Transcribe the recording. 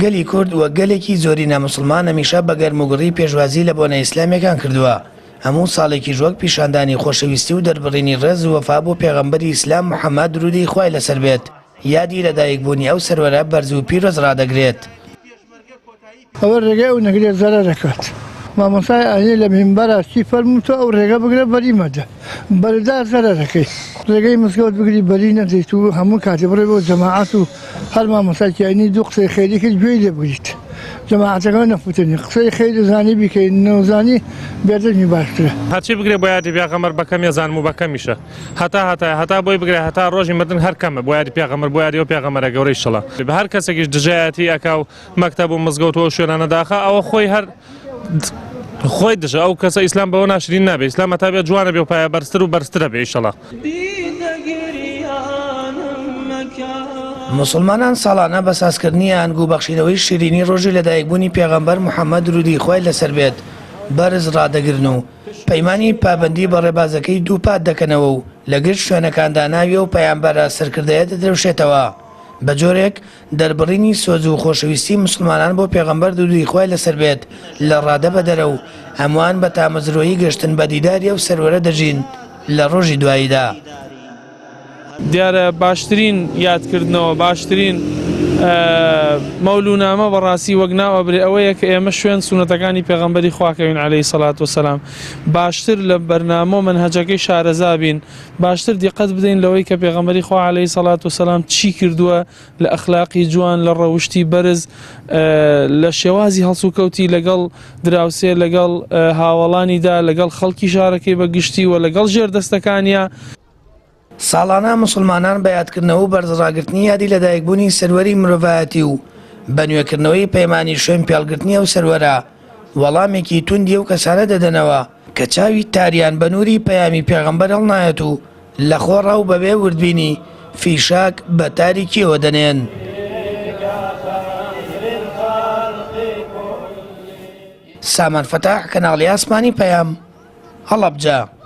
گەلی کورد وەک گەلێکی زۆرینە موسڵمان هەمیشە بە گەرموگوڕی پێشوازی لە بۆنە ئیسلامیەکان کردووە، هەموو ساڵێکیش وەک پیشاندانی خۆشەویستی و دەربڕینی ڕێز و وەفا بۆ پێغەمبەری ئیسلام محەمەد درودی خوای لەسەر بێت یادی لەدایکبوونی ئەو سەروەرە بەرز و پیرۆز ڕادەگرێت. ئەوە ڕێگای ئەو نەگرێت زەرەر ئەکات. مامۆستای ئاینی لە مینبەرا چی فەرموو تۆ ئەو ڕێگە بگرە بەری مەدە بەردا زەرەر ئەکەی. ڕێگەی مزگەوت بگری بەری نەدەیت و هەموو کاتێ بڕۆی بۆ جەماعەت و هەر مامۆستایەکی ئاینی دوو قسەی خێری کرد گوێی لێ بگریت جەماعەتەکە نەفوتێنی قسەی خێری زانی بیکەی نەزانی بێدەنگی باشترە. هەرچی بگرێ بۆ یادی پێغەمبەر بە کەم ئەزانم و بە کەمیشە هەتا هەتایە هەتا بۆی بگرێ هەتا ڕۆژی مردن هەر کەمە بۆ یادی پێغەمبەر بۆ یادی ئەو پێغەمبەرە گەورەی شڵە هەر کەسێکیش دژایەتی ئەکا و مەکتەب و مزگەوت و ئەو شوێنانە داخا ئەوە خۆی هەر خۆی دژە ئەو کەسە ئیسلام بەوە ناشرین نابێ ئیسلام هەتا بێ جوانە بێ و پایە بەرزتر و بەرزترە بێ ئیشەڵا. موسڵمانان ساڵانە بە سازکردنی ئاهەنگ و بەخشینەوەی شیرینی ڕۆژی لەدایکبوونی پێغەمبەر محەممەد درودی خوای لەسەر بێت بەرز ڕادەگرن و پەیمانی پابەندی بە ڕێبازەکەی دووپات دەکەنەوە و لە گشت شوێنەکاندا ناوی ئەو پەیامبەرە سەرکردەیە دەدرەوشێتەوە بە جۆرێک دەربڕینی سۆز و خۆشەویستی موسڵمانان بۆ پێغەمبەر درودی خوای لەسەر بێت لە ڕادە بەدەرە و هەمووان بە تامەزرۆیی گەشتن بە دیداری ئەو سەروەرە دەژین لە ڕۆژی دواییدا. دیارە باشترین یادکردنەوە، باشترین مەولوونامە بەڕاستی وەک ناو ئەبرێ ئەوەیە کە ئێمە شوێن سوننەتەکانی پێغەمبەری خوا کەوین عەلەیهی سەلات وەسەلام، باشتر لە بەرنامە و مەنهەجەکەی شارەزا بین، باشتر دیقەت بدەین لەوەی کە پێغەمبەری خوا عەلەیهی سەلات وەسەلام چی کردووە لە ئەخلاقی جوان، لە ڕەوشتی بەرز، لە شێوازی هەڵسوکەوتی لەگەڵ دراوسێ، لەگەڵ هاوەڵانیدا، لەگەڵ خەڵکی شارەکەی بە گشتی و لەگەڵ ژێردەستەکانیا. ساڵانە موسڵمانان بە یادکردنەوە و بەرزڕاگرتنی یادی لەدایکبوونی سەروەری مرۆڤایەتی و بە نوێکردنەوەی پەیمانی شوێن پێڵگرتنی ئەو سەروەرە وەڵامێکی توندی ئەو کەسانە دەدەنەوە کە چاوی تاریان بە نوری پەیامی پێغەمبەر هەڵنایەت و لە خۆڕا و بەبێ وردبینی فیشاک بە تاریکیەوە دەنێن. سامان فەتاح، کەناڵی ئاسمانی پەیام، هەڵەبجە.